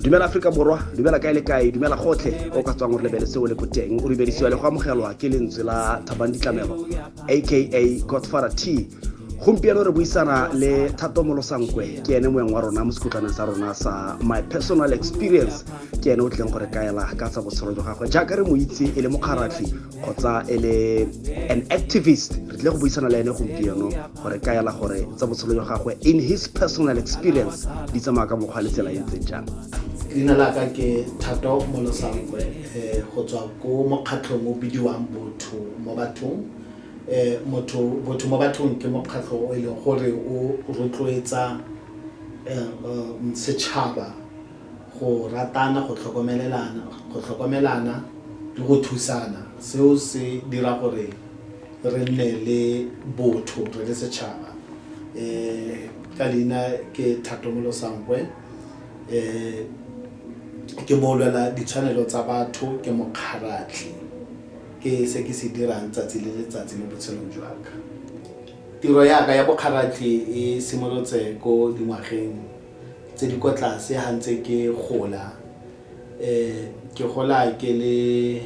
Dumela Aforika Borwa, dumela kae le kae, dumela gotlhe o ka tswang o re lebeletse o le ko teng. O dumedisiwa le go amogelwa ke lentswe la Thabang Ditlamelo, aka Godfather T. Gompieno re buisana le Thato Molosankwe, ke ene moeng wa rona mo sekhutlwaneng sa rona sa My Personal Experience. Ke ene o tlileng go re kaela ka tsa botshelo jwa gagwe jaaka re mo itse e le mokgaratlhi kgotsa e le an activist. Re tlile go buisana le ene gompieno go re kaela gore tsa botshelo jwa gagwe in his personal experience di tsamaya ka mokgwa le tsela e ntseng jang. Leina la ka ke Thato Molosankwe, go tswa ko mokgatlhong o bidiwang Botho mo Bathong. Motho Botho mo Bathong ke mokgatlho o e leng gore o rotloetsa setšhaba go ratana, go tlhokomelelana, go tlhokomelana le go thusana. Seo se dira gore re nne le botho re le setšhaba. Ka leina ke Thato Molosankwe, ke molwela ditshwanelo tsa batho, ke mokgaratlhi. Ke se ke se dirang tsatsi le letsatsi mo botshelong jwa ka. Tiro ya ka ya bokgaratlhi e simolotse ko dingwageng tse di kwa tlase ha ntse ke gola. Ke gola ke le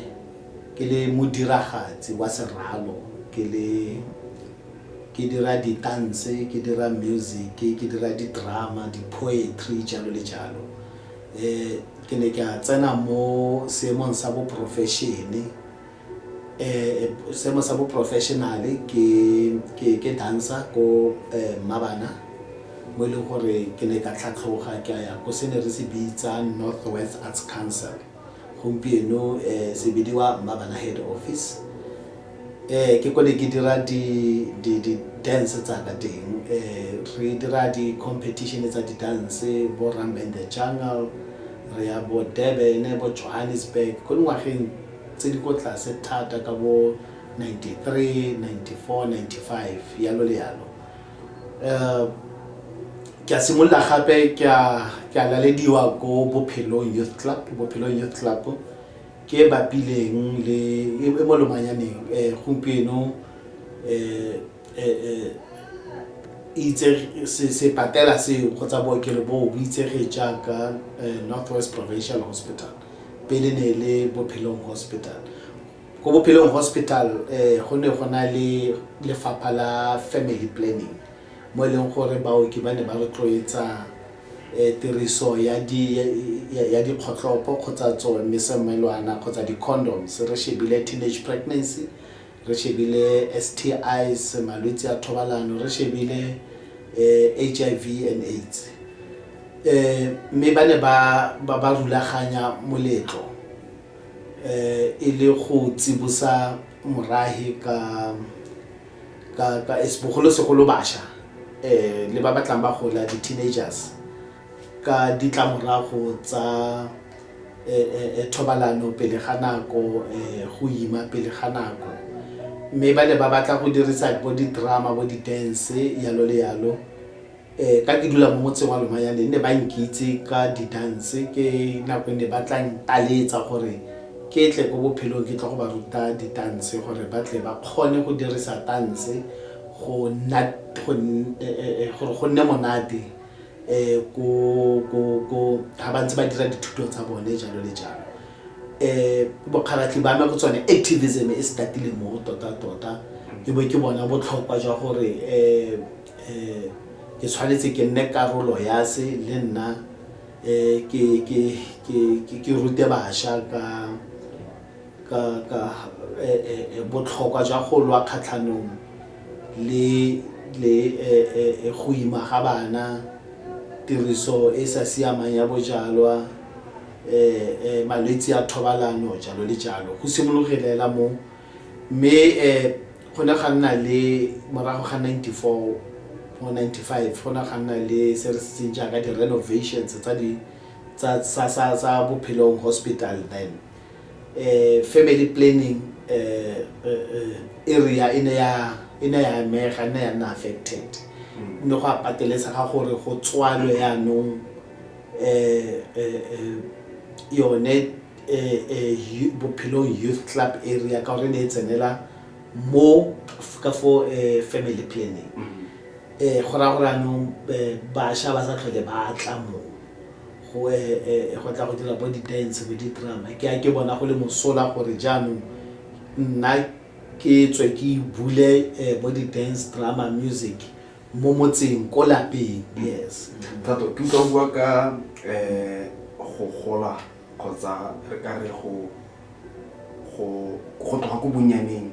ke le modiragatsi wa seralo, ke le ke dira di-dance, ke dira music, ke dira di-drama, di-poetry, jalo le jalo. Ke ne ke a tsena mo seemong sa bo profession-e, seemo sa bo professional-e, ke dancer ko Mmabana, mo e leng gore ke ne ka tlhatlhoga ke a ya ko se ne re se bitsa North West Arts Council, gompieno se bidiwa Mmabana Head Office. Ke ko ne ke dira di-dance tsa ka teng, re dira di-competition tsa di-dance bo Rumba in the Jungle, re ya bo Durban, bo Johannesburg ko dingwageng tse di ko tlase thata ka bo 93, 94, 95, yalo le yalo. Ke a simolola gape ke a lalediwa ko Bophelong Youth Club. Bophelong Youth Club ke e bapileng le e mo Lomanyaneng, gompieno itse se patela seo kgotsa bookelo boo bo itsege jaaka North West Provincial Hospital, pele ne le Bophelong Hospital. Ko Bophelong Hospital go ne go na le lefapha la family planning, mo e leng gore baoki ba ne ba rotloetsa tiriso ya dikgotlhopo kgotsa tsone mesemelwana kgotsa di-condoms, re shebile teenage pregnancy, re shebile STIs, malwetse a thobalano, re shebile HIV and AIDS. Mme ba ne ba rulaganya moletlo e le go tsibosa morahe ka bogolosegolo bašwa le ba batlang ba gola, di-teenagers, ka ditlamorago tsa thobalano pele ga nako, go ima pele ga nako. Mme ba ne ba batla go dirisa bo di-drama, bo di-dance, yalo le yalo. Ka ke dula mo motseng wa Lomanyaneng, ne ba nkitse ka di-dance, ke nako e ne ba tla ntaletsa gore ke tle ko Bophelong ke tlo go ba ruta di-dance gore ba tle ba kgone go dirisa dance go nna gore go nne monate ko ha ba ntse ba dira dithuto tsa bone, jalo le jalo. Bokgaratlhi ba me go tsone activism e start-ile mo tota-tota, ke bo ke bona botlhokwa jwa gore ke tshwanetse ke nne karolo ya se le nna, ke rute bašwa ka botlhokwa jwa go lwa kgatlhanong le go ima ga bana, tiriso e sa siamang ya bojalwa, malwetse a thobalano, jalo le jalo. Go simologile hela mo, mme go ne ga nna le morago ga 94 mo 95, go ne ga nna le se re se jaaka di-renovations tsa di tsa sa sa tsa Bophelong Hospital. Then family planning area e ne ya amega, e ne ya nna affected, mme go a pateletsega gore go tswalwe yaanong yone Bophelong Youth Club area, ka gore e ne e tsenela mo ka fo family planning. Go raya gore anong bašwa ba sa tlhole ba tla mo. Go tla go dira bo di-dance, bo di-drama. Ke a ke bona go le mosola gore jaanong nna ke tswe ke bule bo di-dance, drama, music mo motseng, ko lapeng, yes. Thato, ke utlwa o bua ka go gola, kgotsa re ka re go tloga ko bonnyaneng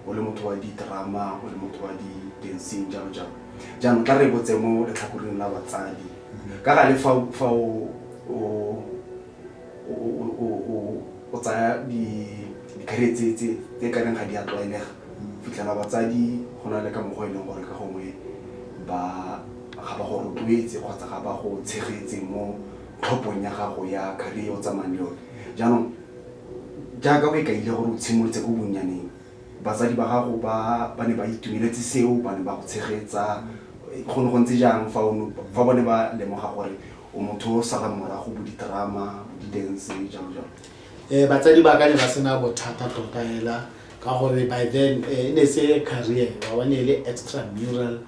o le motho wa di-drama, o le motho wa di-dancing, jalo jalo. Jaanong tla re botse mo letlhakoreng la batsadi ka gale, fa o tsaya di-career tse ka reng ga di a tlwaelega, fitlhela batsadi go na le ka mokgwa e leng gore ka gongwe ba ga ba go rotloetse kgotsa ga ba go tshegetse mo tlhophong ya gago ya career o tsamayang le yone. Jaanong jaaka o e kaile gore o tshimolotse ko bonnyaneng, batsadi ba gago ba ne ba itumeletse seo, ba ne ba go tshegetsa? Go ne go ntse jang fa bone ba lemoga gore o motho o salang morago bo di-drama, bo di-dance, jalo jalo? Batsadi ba ka ne ba sena bothata tota hela, ka gore by then e ne se career wa bone, e le extra mural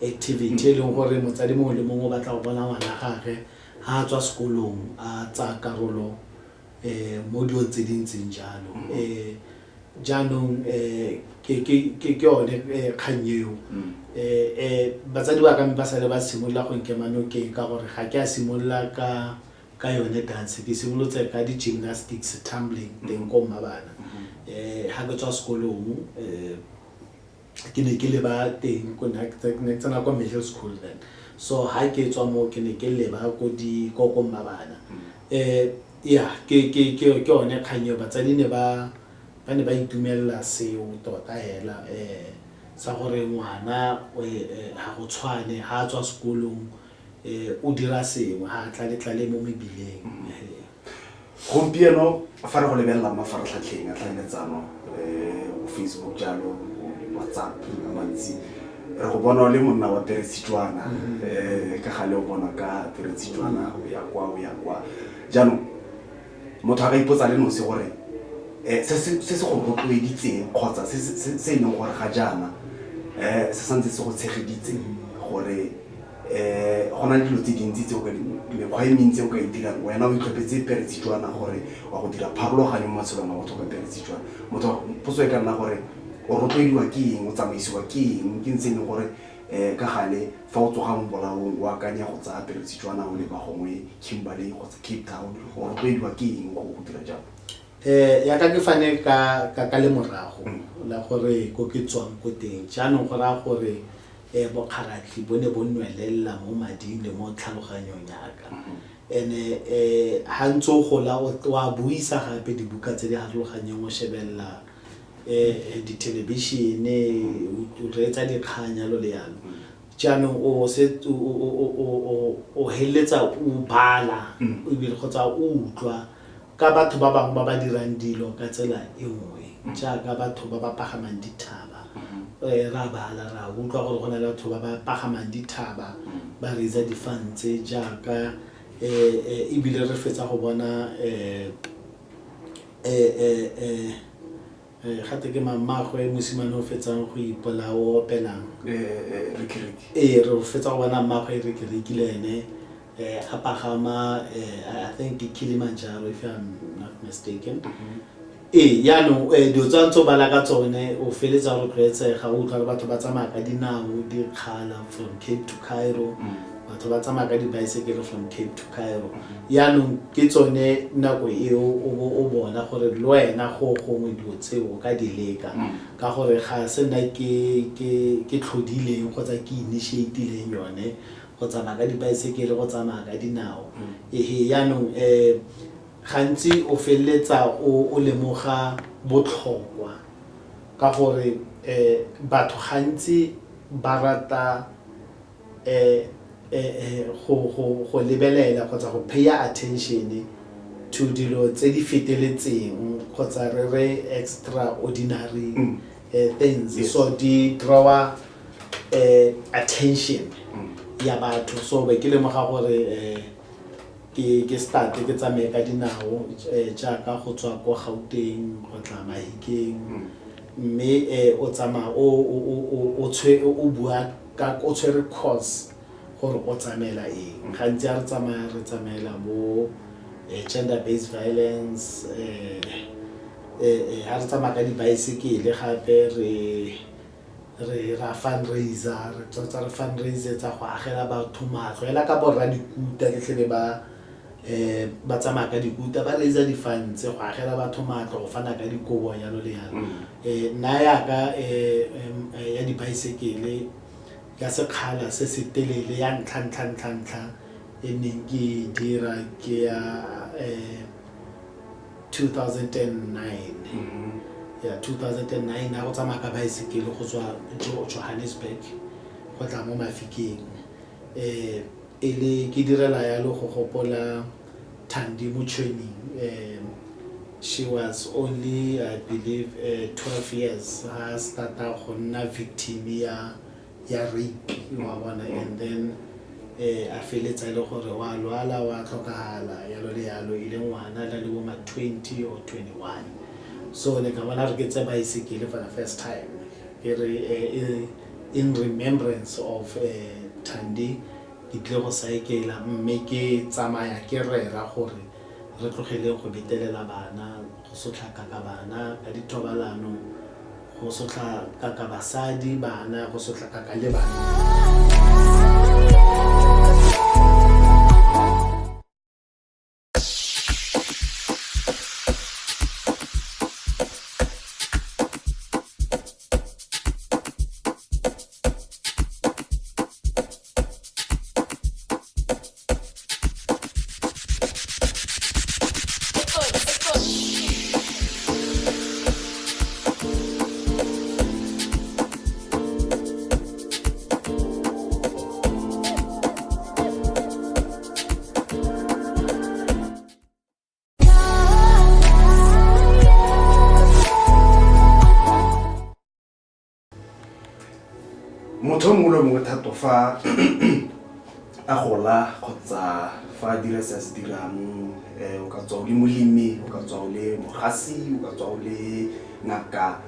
activity, e leng gore motsadi mongwe le mongwe o batla go bona ngwana gage ha a tswa sekolong a tsaya karolo mo dilong tse di ntseng jalo. Jaanong ke yone kgang eo. Batsadi ba ka mme ba sale ba simolola go nkema nokeng, ka gore ga ke a simolola ka yone dance, ke simolotse ka di-gymnastics, tumbling teng ko Mmabana. Ha ke tswa sekolong, ke ne ke leba teng ko, ne ke tsena kwa middle school then, so ha ke tswa mo ke ne ke leba ko Mmabana. Ya, ke yone kgang eo. Batsadi ne ba ne ba itumelela seo tota hela, sa gore ngwana ga go tshwane, ha a tswa sekolong o dira sengwe, ha a tlale-tlale mo mebileng. Gompieno fa re go lebelela mo mafaratlhatlheng a tlhaeletsano, o Facebook jalo, o WhatsApp a mantsi, re go bona o le monna wa peretshitswana. Ka gale o bona ka peretshitswana, o ya kwa, o ya kwa. Jaanong motho a ka ipotsa le nosi gore se se go rotloeditseng, kgotsa se e leng gore ga jaana se santse se go tshegeditse, gore go na le dilo tse dintsi tse o ka mekgwa e mentsi e o ka e dirang, wena o itlhophetse peretshitswana gore wa go dira pharologanyo mo matshelong a batho ka peretshitswana. Motho, potso e ka nna gore o rotloediwa ke eng, o tsamaisiwa ke eng, ke ntse e leng gore ka gale fa o tsoga mo bolaong o akanya go tsaya peretshitswana o leba gongwe Kimberley kgotsa Cape Town, o rotloediwa ke eng go dira jalo? Ya ka ke fane ka le morago la gore ko ke tswang ko teng, jaanong go raya gore bokgaratlhi bo ne bo nwelelela mo mading le mo tlhaloganyong yaka. Ene ha ntse o gola, wa buisa gape dibuka tse di harologanyeng, o shebelela dithelebišene, o reetsa dikgang, yalo le yalo. Jaanong o se o heleletsa o bala ebile kgotsa o utlwa ka batho ba bangwe ba ba dirang dilo ka tsela e nngwe, jaaka batho ba ba pagamang dithaba. Ra bala, ra utlwa gore go na le batho ba ba pagamang dithaba ba reetsa difantse jaaka ebile re fetsa go bona gate ke mamagwe mosimane o fetsang go ipolaya, o opelang. Ricky. Ee, re fetsa go bona mmagwe Ricky le ene a pagama, I think ke Kilimanjaro, if I'm not mistaken. Ee, yaanong dilo tsa ntse o bala ka tsone, o feletsa o rotloetsega, o utlwa gore batho ba tsamaya ka dinao dikgala from Cape to Cairo, batho ba tsamaya ka dibaesekele from Cape to Cairo. Yaanong ke tsone nako eo o bo o bona gore le wena go gongwe dilo tseo o ka di leka, ka gore ga se nna ke tlhodileng kgotsa ke initiatileng yone go tsamaya ka dibaesekele, go tsamaya ka dinao. Ehe, yaanong gantsi o feleletsa o lemoga botlhokwa, ka gore batho gantsi ba rata go lebelela kgotsa go pay attention to dilo tse di feteletseng, kgotsa re extraordinary things. So di drawa attention ya batho. So be ke lemoga gore ke start ke tsamaye ka dinao, jaaka go tswa ko Gauteng go tla Mahikeng, mme o tsamaya o o o o o tshwe o bua ka o tshwere course. Gore o tsamaela eng. Gantsi a re tsamaya, re tsamaela bo gender based violence, ha re tsamaya ka dibaesekele gape re ra fundraiser, re tsotsa re fundraisetsa go agela batho matlo hela ka borra dikuta ke tlhele ba ba tsamaya ka dikuta ba raise di-funds go agela batho matlo, go fana ka dikobo, yalo le yalo. Nna yaka ya dibaesekele ya sekgala se se telele, ya ntlha ntlha ntlha ntlha e neng ke e dira ke ya 2009, ya 2009 ya go tsamaya ka baesekele go tswa Johannesburg go tla mo Mafikeng, e le ke direla yalo go gopola Thandi Motshweneng. She was only, I believe, 12 years ha starta go nna victim ya rape, wa bona. And then a feletsa e le gore wa lwala, wa tlhokagala, yalo le yalo, e le ngwana le bo ma 20 or 21. So ne ka bona re ke tse baesekele for the first time, ke re in remembrance of Thandi, ke tlile go saekela mme ke tsamaya ke rera gore re tlogeleng go betelela bana, go sotlhakaka bana ka dithobalano, go sotlhakaka basadi, bana, go sotlhakaka le bana. Motho o mongwe le o mongwe, Thato, fa a gola kgotsa fa a dira se a se dirang, o ka tswa o le molemi, o ka tswa o le mogasi, o ka tswa o le ngaka,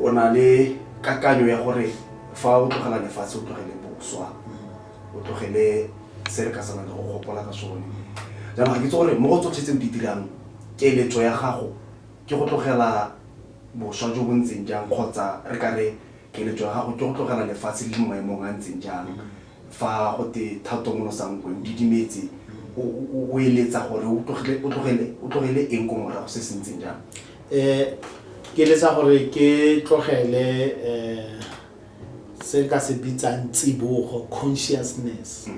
o na le kakanyo ya gore fa o tlogela lefatshe o tlogele boswa, o tlogele se re ka sanang le go gopola ka sone. Jaanong ga ke itse gore mo go tsotlhe tse o di dirang, keletso ya gago ke go tlogela boswa jo bo ntseng jang, kgotsa re ka re keletso ya gago ke go tlogela lefatshe le mo maemong a ntseng jang? Fa go te Thato Molosankwe o didimetse, o eletsa gore o tlogele eng ko morago se se ntseng jang? Ke eletsa gore ke tlogele se nka se bitsang tsibogo, consciousness.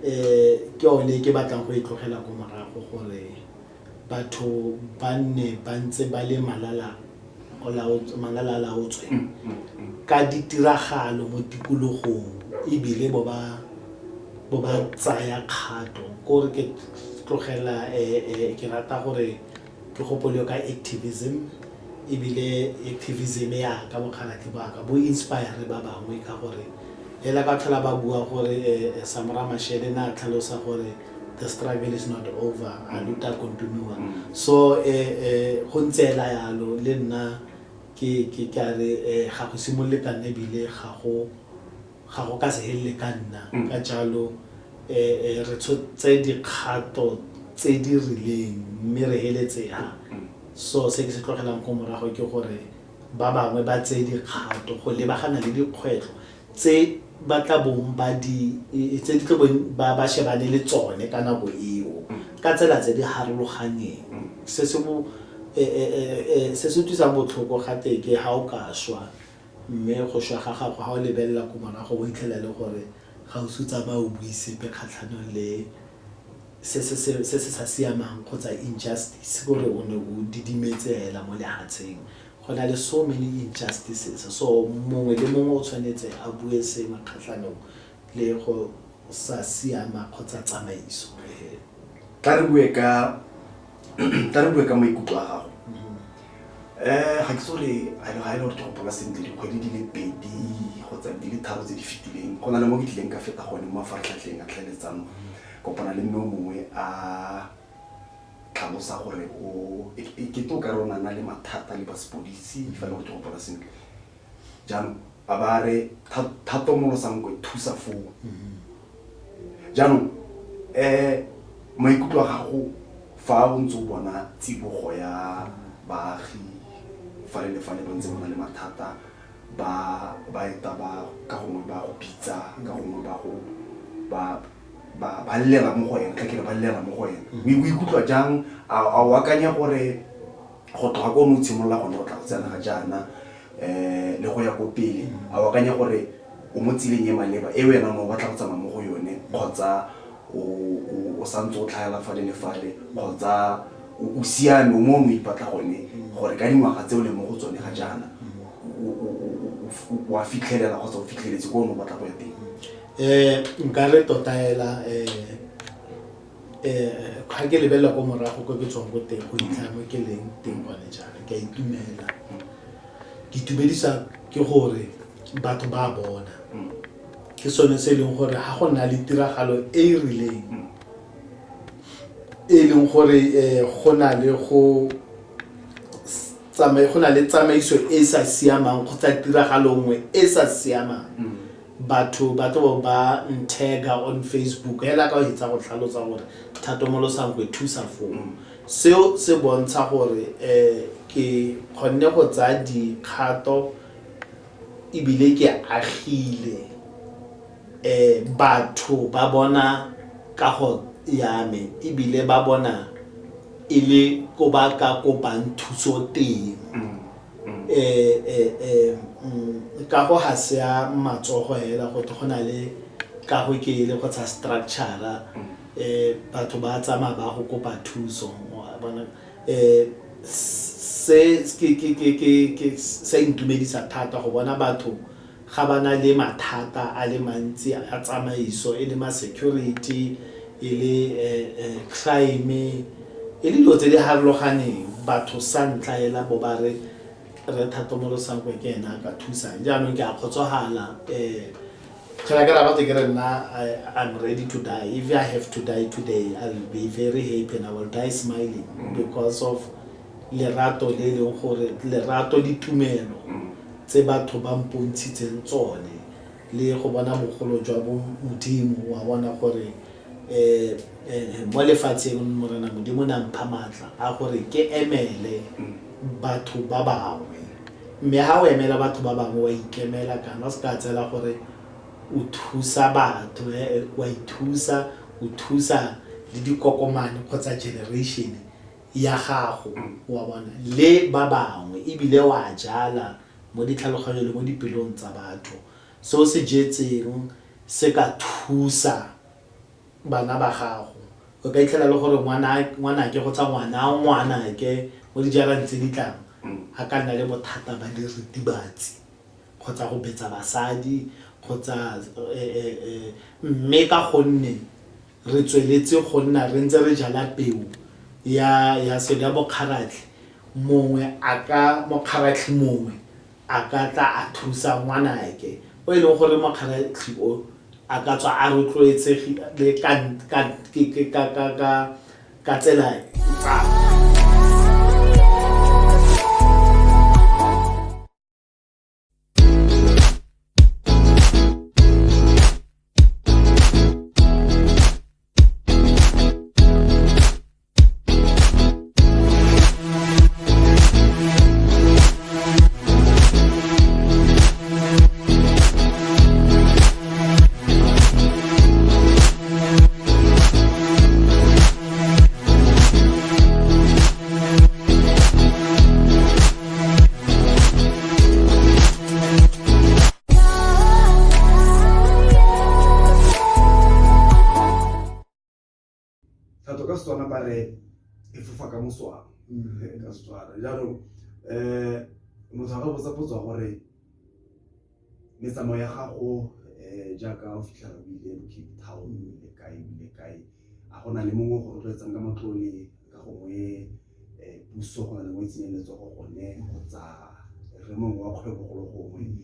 Ke yone ke batlang go e tlogela ko morago, gore batho ba nne ba ntse ba le malala a laotswe ka ditiragalo mo tikologong, ebile bo ba tsaya kgato. Kore ke tlogela ke rata gore ke gopole ka activism, ebile activism ya ka bokgaratlhi ba ka bo inspire ba bangwe, ka gore hela ka tlhola ba bua gore Samora Machel na tlhalosa gore the struggle is not over, a luta continua. So go ntse ela yalo le nna ke a re ga go simolole ka nna, ebile ga go ka se helele ka nna. Ka jalo re tshotse dikgato tse di rileng mme re heletse ha. So se ke se tlogelang ko morago ke gore ba bangwe ba tseye dikgato go lebagana le dikgwetlho tse ba tla bong ba di tse di tlo bong ba shebane le tsone ka nako eo ka tsela tse di harologaneng. Se se utlwisang botlhoko gate ke ha o ka swa, mme go swa ga gago, ha o lebelela ko morago, o itlhela le gore ga o se o tsamaya o bue sepe kgatlhanong le se se sa siamang kgotsa injustice, kore o ne o didimetse hela mo lehatsheng. Go na le so many injustices, so mongwe le mongwe o tshwanetse a bue sengwe kgatlhanong le go sa siama kgotsa tsamaiso. Tla re bue ka maikutlo a gago. Ga ke tsore ga e le gore ke gopola sentle, dikgwedi di le 2 kgotsa di le 3 tse di fetileng, go na le mo ke tlileng ka feta gone mo mafaratlhatlheng a tlhaeletsano, kopana le mme o mongwe a tlhalosa gore o e ke to ka re o na le mathata le ba sepodisi, fa e le gore ke gopola sentle. Jaanong A ba re Thato Molosankwe thusa foo. Jaanong maikutlo a gago fa o ntse o bona tsibogo ya baagi fale le fale ba ntse ba na le mathata ba ba eta ba ka gongwe ba go bitsa ka gongwe ba go ba ba ba llela mo go wena tla ke re ba llela mo go wena o ikutlwa jang a o akanya gore go tloga ko o ne o tshimolola gone go tla go tsena ga jaana le go ya ko pele a o akanya gore o mo tseleng e maleba e wena o ne o batla go tsamaya mo go yone kgotsa o santse o tlhaela fale le fale kgotsa o siame o mo o ne o ipatla gone gore ka dingwaga tse o leng mo go tsone ga jaana o a fitlhelela kgotsa o fitlheletse ko o ne o batla go ya teng? Nka re tota hela ga ke lebelela ko morago ko ke tswang ko teng go fitlha mo ke leng teng gone jaana, ke a itumela. Ke itumedisa ke gore batho ba bona. Ke sone se e leng gore ga go na le tiragalo e e rileng e leng gore go na le go go na le tsamaiso e e sa siamang kgotsa tiragalo nngwe e e sa siamang, batho ba tlo ba ntega on Facebook hela ka o hetsa go tlhalosa gore Thato Molosankwe thusa foo. Seo se bontsha gore ke kgonne go tsaya dikgato ebile ke agile batho ba bona kago ya me ebile ba bona e le ko ba ka kopang thuso teng. Kago ga se ya matsogo hela gote go na le kago ke ele kgotsa structure batho ba tsamaya ba go kopa thuso wa bona. Se ke sa intumedisa thata go bona batho ga ba na le mathata a le mantsi a tsamaiso e le ma security e le crime e le dilo tse di harologaneng, batho sa ntlha ela bo ba re re Thato Molosankwe ke ena a ka thusang. Jaanong ke a kgotsofala fela ke raya batho ke re nna I'm ready to die. If I have to die today, I'll be very happy and I will die smiling because of lerato le e leng gore lerato le tumelo tse batho ba mpontshitseng tsone le go bona bogolo jwa bo Modimo wa bona gore mo lefatsheng Morena Modimo ne a mpha maatla a gore ke emele batho ba bangwe, mme ha o emela batho ba bangwe wa ikemela kana o se ka tsela gore o thusa batho wa ithusa, o thusa le dikokomane kgotsa generation ya gago wa bona le ba bangwe, ebile wa jala mo ditlhaloganyong le mo dipelong tsa batho. Se o se jetseng se ka thusa bana ba gago. O ka itlhela le gore ngwanake kgotsa ngwana ngwanake mo dijareng tse di tlang a ka nna le bothata ba diritibatsi kgotsa go betsa basadi kgotsa mme ka gonne re tsweletse go nna re ntse re jala peo ya ya selo ya bokgaratlhi, mongwe a ka mokgaratlhi mongwe a ka tla a thusa ngwanake o e leng gore mokgaratlhi o a ka tswa a rotloetsegile ka tsela tsa. Thato ka Setswana ba re e fofa ka moswang ka Setswana. Jaanong motho a ka botsa potso ya gore metsamao ya gago jaaka o fitlhela o ile bo Cape Town o ile kae o ile kae, a go na le mongwe o go rotloetsang ka matlole ka gongwe puso go na le mo e tsenyang letsogo gone kgotsa rre mongwe wa kgwebo golo gongwe,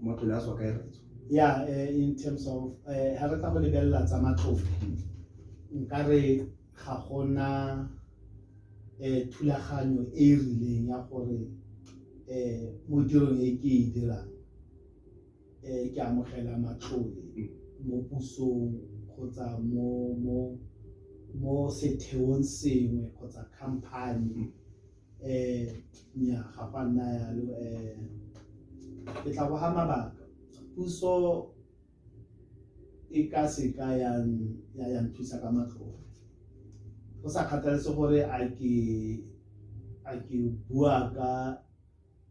matlole a tswa kae rraetsho? Yeah, in terms of ha re tla go lebelela tsa matlole, nka re ga gona thulaganyo e e rileng ya gore mo tirong e ke e dirang. Ke amogela matlole mo pusong kgotsa mo setheong sengwe kgotsa company. Nya, ga go a nna yalo. Ke tla go ga mabaka. Puso e ka seka ya nthusa ka matlole, go sa kgathalese gore a ke bua ka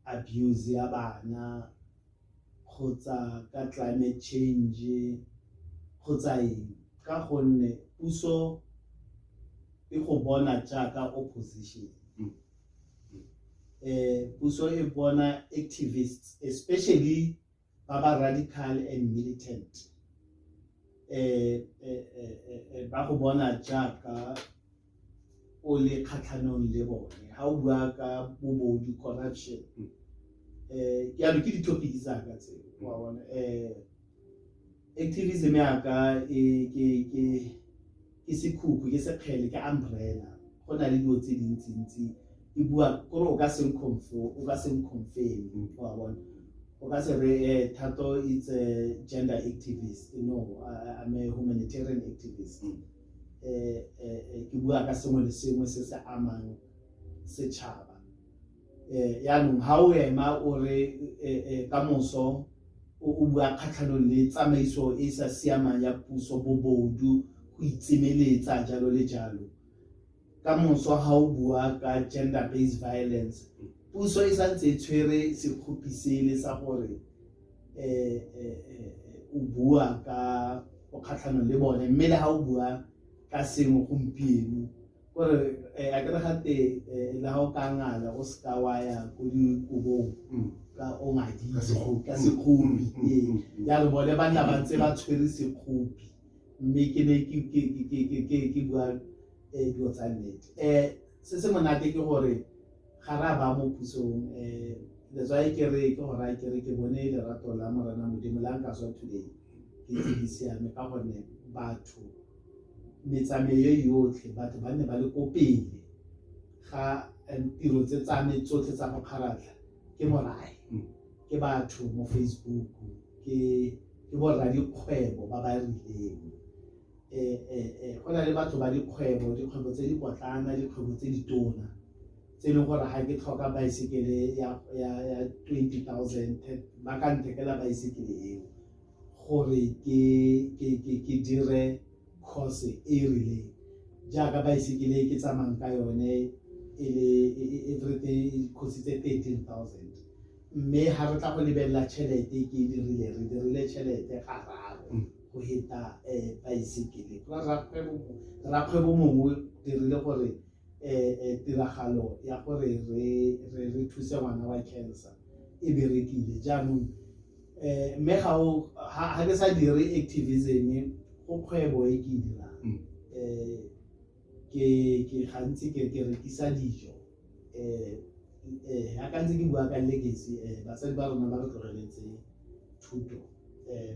abuse ya bana kgotsa ka climate change kgotsa eng, ka gonne puso e go bona jaaka opposition. Puso e bona activists, especially ba ba radical and militant, ba go bona jaaka o le kgatlhanong le bone ha o bua ka bobodu, corruption. Ke ano ke di-topic tsaka tseo, wa bona. Activism yaka e ke sekhukhu, ke sekgele, ke umbrella. Go na le dilo tse dintsintsi e bua kore o ka se confirm, wa bona. O ka se re Thato is a gender activist. No, I'm a humanitarian activist. Ke bua ka sengwe le sengwe se se amang setšhaba. Yaanong ha o ema o re ka moso o bua kgatlhanong le tsamaiso e sa siamang ya puso, bobodu, go itsemeletsa, jalo le jalo, ka moso ha o bua ka gender based violence, puso e santse e tshwere sekgopi sele sa gore o bua ka o kgatlhanong le bone. Mme le ha o bua ka sengwe gompieno kore a kere gate le ha o ka ngala, o seka wa ya ko dikobong ka o ngadile. Ka sekgopi. Ka sekgopi. Ee. Jaanong bone ba nna ba ntse ba tshwere sekgopi, mme ke ne ke bua dilo tsa nnete. Se se monate ke gore ga re a ba mo pusong. Letswai ke re ke go raya ke re ke bone lerato la Morena Modimo la nka swa today ke tse di siame, ka gonne batho metsameo e yotlhe, batho ba ne ba le ko pele ga tiro tse tsa me tsotlhe tsa go kgaratlha ke morae, ke batho mo Facebook, ke borra dikgwebo ba ba rileng. Go na le batho ba dikgwebo, dikgwebo tse di potlana, dikgwebo tse di tona, tse e leng gore ga ke tlhoka baesekele ya 20 000, ba ka nthekela baesekele eo gore ke dire course e e rileng. Jaaka baesekele e ke tsamayang ka yone e le everything e costitse 13 000, mme ga re tla go lebelela tšhelete e ke e dirile, re dirile tšhelete gararo go heta baesekele. Go rakgwebo mongwe dirile gore tiragalo ya gore re thuse ngwana wa cancer e berekile jaanong. Mme ga ke sa dire activism, go kgwebo e ke e dirang. Ke gantsi ke rekisa dijo. Ya ka ntse ke bua ka legacy, batsadi ba rona ba re tlogeletse thuto.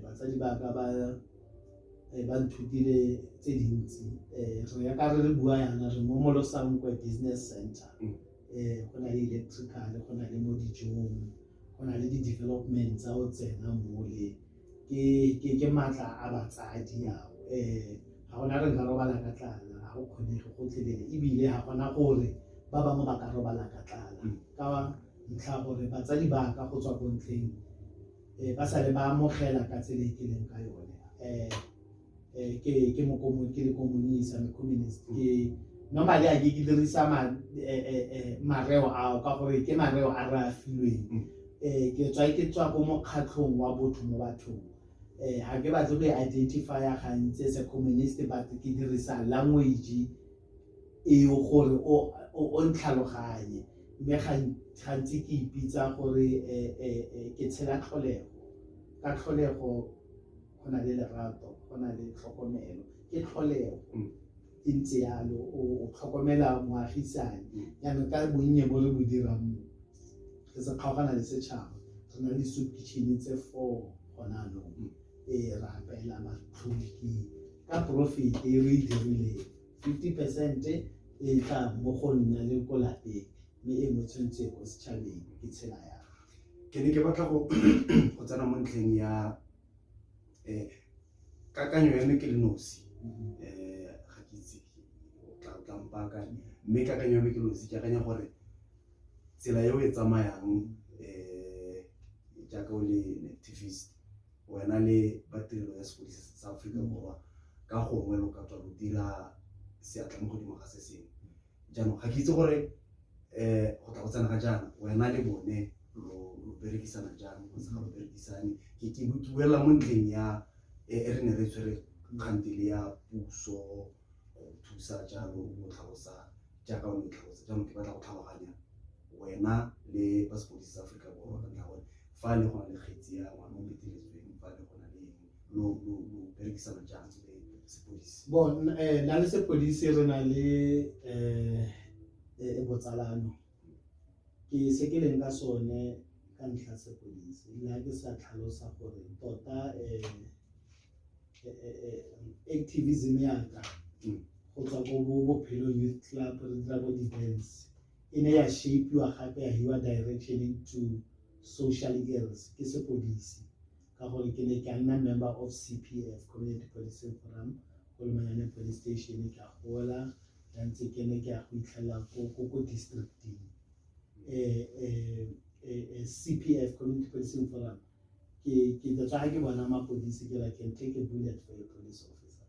Batsadi ba ka ba nthutile tse dintsi. Re ya ka re bua yana re mo Molosankwe Business Center. Go na le electrical, go na le mo dijong, go na le di-development tsa go tsena mole. Ke maatla a batsadi ao. Ga gona re nka robala ka tlala, ga go kgonege gotlhelele, ebile ga gona gore ba bangwe ba ka robala ka tlala, ka ntlha gore batsadi ba ka go tswa ko ntlheng ba sale ba amogela ka tsela e ke leng ka yone. Ke le communist, I'm a communist. Ke normally a ke dirisa mareo ao ka gore ke mareo a re a filweng. Ke tswa ko mokgatlhong wa botho mo bathong. Ga ke batle go identifya gantsi as a communist, but ke dirisa language eo gore o ntlhaloganye. Mme gantsi ke ipitsa gore ke tshela tlholego. Ka tlholego go na le lerato, go na le tlhokomelo, ke tlholego e ntse yalo, o tlhokomela moagisane. Jaanong ka bonnye bo re bo dirang mo, re se kgaogana le setšhaba. Re na le di-soup kitchen tse four gona anong. Ee, re apeela batlhoki ka profit e re e dirileng. 50% e tla mo go nna le ko lapeng, mme e nngwe tshwanetse ko setšhabeng. Ke tshela yalo. Ke ne ke batla go tsena mo ntlheng ya kakanyo ya me ke le nosi, ga ke itse o tla mpaakanya, mme kakanyo ya me ke le nosi ke akanya gore tsela e o e tsamayang jaaka o le activist, wena le ba tirelo ya sepodisi sa Aforika Borwa ka gongwe lo ka tswa lo dira seatla mo godimo ga se sengwe. Jaanong ga ke itse gore go tla go tsena ga jaana wena le bone lo berekisana jang kgotsa ga lo berekisane. Ke buela mo ntlheng ya e re ne re tshwere kgantele ya puso go thusa jalo go tlhalosa jaaka o ne tlhalosa. Jaanong ke batla go tlhaloganya wena le ba sepodisi sa Aforika Borwa ka ntlha gore fa le go na le kgetsi ya ngwana o beteletsweng, fa le go na le lo berekisana jang le sepodisi? Bon, na le sepodisi re na le botsalano. Ke se ke leng ka sone ka ntlha sepodisi, le ha ke sa tlhalosa gore tota activism ya ka go tswa ko Bophelo Youth Club re dira bo di-dance, e ne ya shapiwa gape ya hiwa direction into social ills ke sepodisi, ka gore ke ne ke nna member of CPF, Community Policing Forum, ko Lemanyane Police Station. Ke a gola ka ntse ke ne ke ya go itlhela ko districting. CPF, Community Policing Forum, ke tla ga ke bona mapodisi ke ra can take a bullet for a police officer.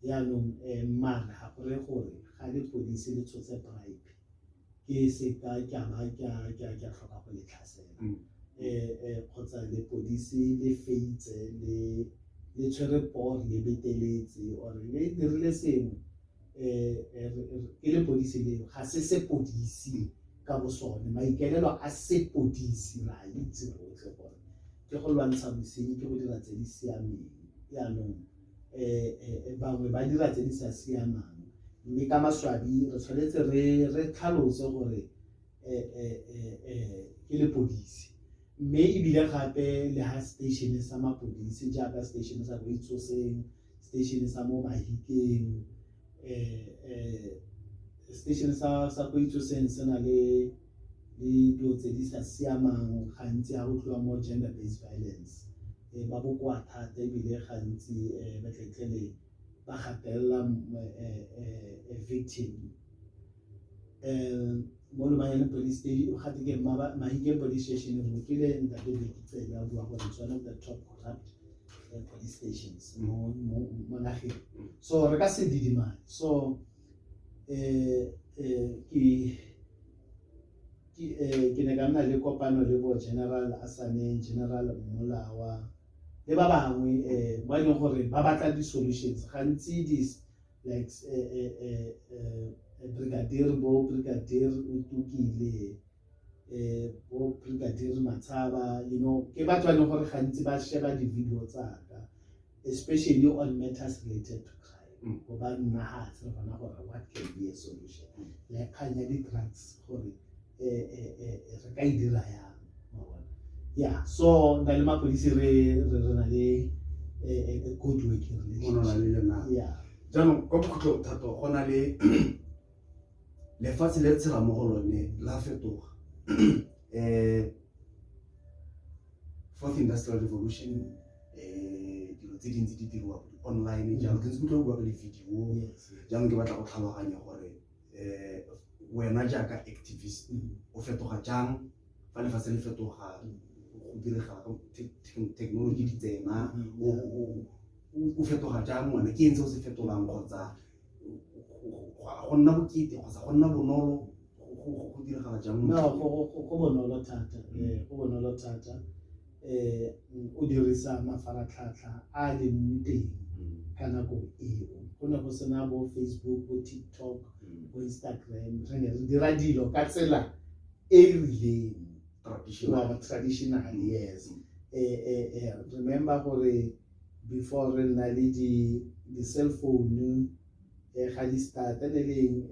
Yaanong mare ga gore gore ga lepodisi le tshotse bribe ke se ka ke a ba ke a tlhoka go le tlhasela, kgotsa lepodisi le feitse le tshwere poo le beteletse or le dirile sengwe, ke lepodisi leo, ga se sepodisi ka bo sone. Maikaelelo a sepodisi ra itse rotlhe gore ke go lwantsha bosenyi, ke go dira tse di siameng. Yaanong bangwe ba dira tse di sa siamang, mme ka maswabi re tshwanetse re tlhalose gore ke lepodisi. Mme ebile gape le ha station sa mapodisi jaaka station sa Boitsoseng, station sa mo Mahikeng, station sa Boitsoseng se na le dilo tse di sa siamang gantsi ha go tliwa mo gender based violence, ba bokoa thata ebile gantsi ba tletlele ba gatelela victim. Mo Lomanyane Police Station, gate ke Mahikeng Police Station, re utlwile ntate Bheki Cele a bua gore it's one of the top corrupt police stations mo nageng. So re ka se didimane. So ke ne ka nna le kopano le bo General Asaneng, General Mmolawa le ba bangwe ba e leng gore ba batla di-solutions. Gantsi like Brigadier bo Brigadier Utukile, bo Brigadier Matshaba, you know, ke batho ba e leng gore gantsi ba sheba di-video tsaka, especially on matters related to crime, go ba nna hatshe re bona gore what can be a solution, like kgang ya di-drugs gore re ka e dira yang. Yeah, so na le mapodisi re na le a good working relationship. Yeah. Jaanong kwa bokhutlong Thato, go na le lefatshe le tshela mo go lone la fetoga. Fourth Industrial Revolution, dilo tse dintsi di diriwa online jalo, ke ntse ke utlwa o bua ka di-video. Jaanong ke batla go tlhaloganya gore wena jaaka activist o fetoga jang fa lefatshe le fetoga, go diregala technology di tsena, o fetoga jang wena? Ke eng se o se fetolang kgotsa go nna bokete kgotsa go nna bonolo, go diragala jang? No, go bonolo thata, go bonolo thata. O dirisa mafaratlhatlha a leng teng ka nako eo. Go ne go sena bo Facebook, bo TikTok, bo Instagram. Re ne re dira dilo ka tsela e rileng, traditional. Yes. Remember gore before re nna le di-cell phone, ga di start ne leng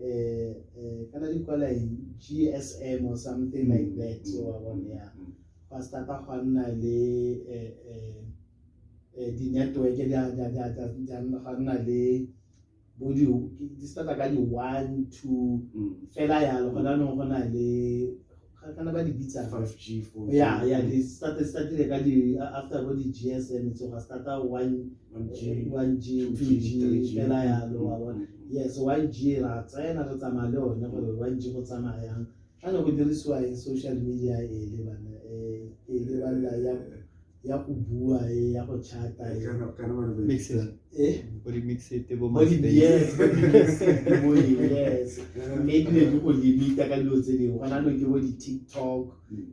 kana di kwala eng, GSM or something like that, wa bona ya gwa starta gwa nna le di-network, gwa nna le bo di starta ka di 1 2 fela yalo. Gona anong go na le Kana ba di bitsang? 5G, 4G. Yeah, di startile ka di after bo di GSM tso ga starta 1 1G, 1G, 2G, 2G fela yalo, wa bona. Yes, 1G ra tsena re tsamaya le one gore 1G go tsamaya yang. Ga ne go dirisiwa eng social media e le bana e le bana ya go bua e ya go chata e. Kana ba re Mix it. Eh? Bo di mix it bo Bo di MySpace. Yes, bo di mix it, bo yes. Mme di ne di go limita ka dilo tse dingwe. Gona anong ke bo di-TikTok,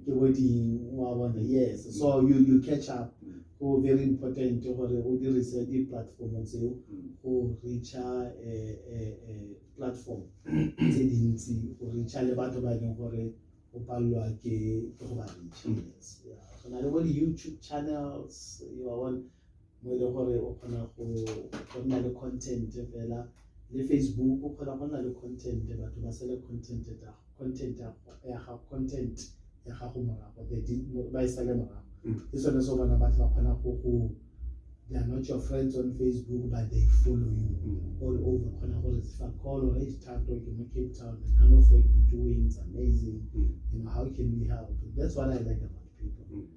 ke bo di, wa bona, yes. So you catch up. Go very important gore o dirise di-platform tseo go reacha platform tse dintsi, go reacha le batho ba e leng gore o palelwa ke go ba reacha. Yes. Yeah. Go na le bo di-YouTube channels, wa bona, mo e leng gore o kgona go nna le content fela. Le Facebook o kgona go nna le content, batho ba sele content ya gago morago, ba e sale morago. Ke sone se o bona batho ba kgona go they are not your friends on Facebook, but they follow you all over. Kgona go receive call or hey, Thato, ke mo Cape Town, the kind of work you're doing is amazing. You know, how can we help? That's what I like about people.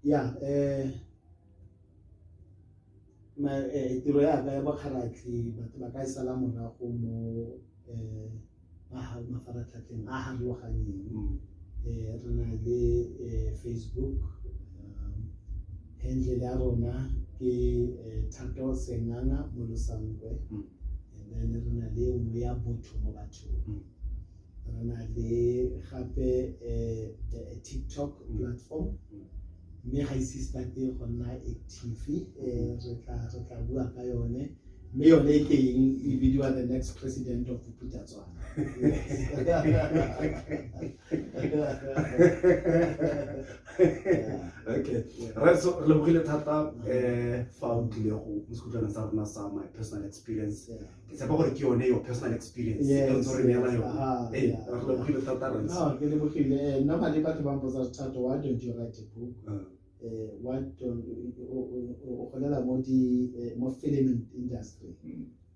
Yeah, tiro ya ka ya bokgaratlhi batho ba ka e sala morago mo mafaratlhatlheng a harologaneng. Re na le Facebook, handle ya rona ke Thato Senganga Molosankwe, and then re na le nngwe ya Botho mo Bathong. Re na le gape TikTok platform, mme ga ise starte go nna active, re tla bua ka yone, mme yone e teng e bidiwa the next president of Bophuthatswana. Okay, re so re lebogile thata fa o tlile go mo sekhutlwaneng sa rona sa my personal experience. Ke tshepa gore ke yone your personal experience e ntse re neela yone. Ee, re lebogile thata re. No, ke lebogile. Normally batho ba mpotsa, Thato, why don't you write a book? Why don't o golela mo di mo film industry?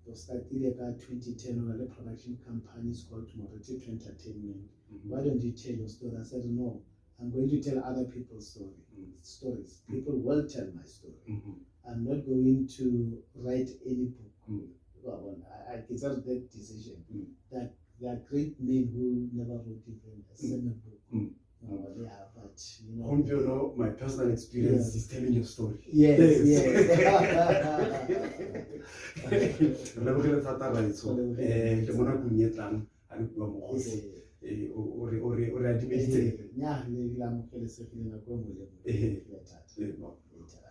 O startile ka 2010 o na le production companies called Moriti Entertainment. Why don't you tell your story? I said, no, I'm going to tell other people's stories. People will tell my story. I'm not going to write any book. I deserve that decision. That there are great men who never wrote even a single book. Yeah, but you know, my personal experience is telling your story. Yes, yes. Re lebogile thata raetsho. Le mo nakong e tlang a re bua mo gosi. O re adimeditse. Nya, le amogelesegile nako e nngwe le nngwe.